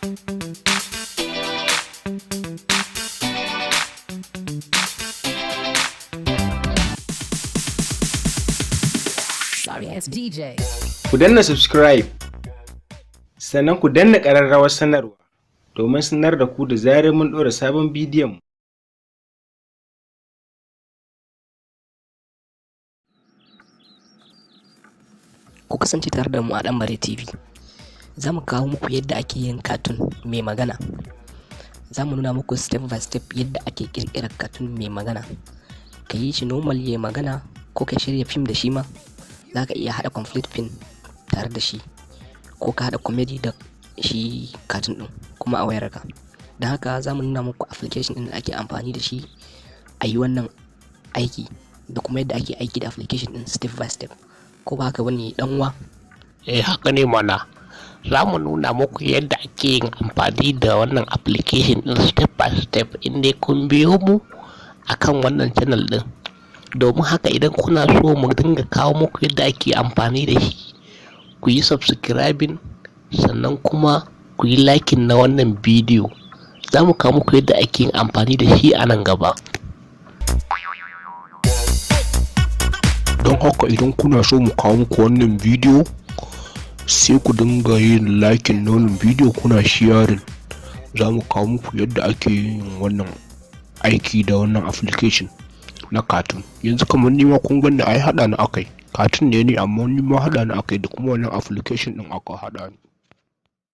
Sorry ass DJ. Ku danna subscribe, sannan ku danna ƙararrawar sanarwa domin sanar da ku da zarar mun ɗora sabon bidiyon mu. Ku kasance tare da mu a Ɗanbare TV. Za mu kawo muku yadda ake yin cartoon mai magana. Za mu nuna muku step by step yadda ake ƙirƙirar cartoon mai magana. Ka yi shi normal ya magana, ko ka shirya fim da shi ma. Za ka iya haɗa complete film tare da shi, ko ka haɗa comedy da shi cartoon ɗin kuma a wayarka. Don haka za mu nuna muku application ɗin da ake amfani da shi a yi wannan aiki, da kuma yadda ake aiki da application ɗin step by step. Ko ba haka bane, dan uwa? Eh, haka ne mana. Za mu nuna muku yadda ake yin amfani da wannan application din step by step in dai kun biyo mu akan wannan channel din. Domin haka, idan kuna so mu dinga kawo muku yadda ake amfani da shi, ku yi subscribing, sannan kuma ku yi liking na wannan bidiyo. Za mu kawo muku yadda ake yin amfani da shi a nan gaba. Don haka, idan kuna so mu kawo muku wannan bidiyo, sai ku dinga yin liking na wannan bidiyo, kuna sharing. Za mu kawo muku yadda ake yin wannan aiki da wannan application na cartoon. Yanzu kamar ni ma kun ganni, ai haɗa ni akai. Cartoon ne ni, amma ni ma haɗa ni akai da kuma wannan application ɗin aka haɗa ni.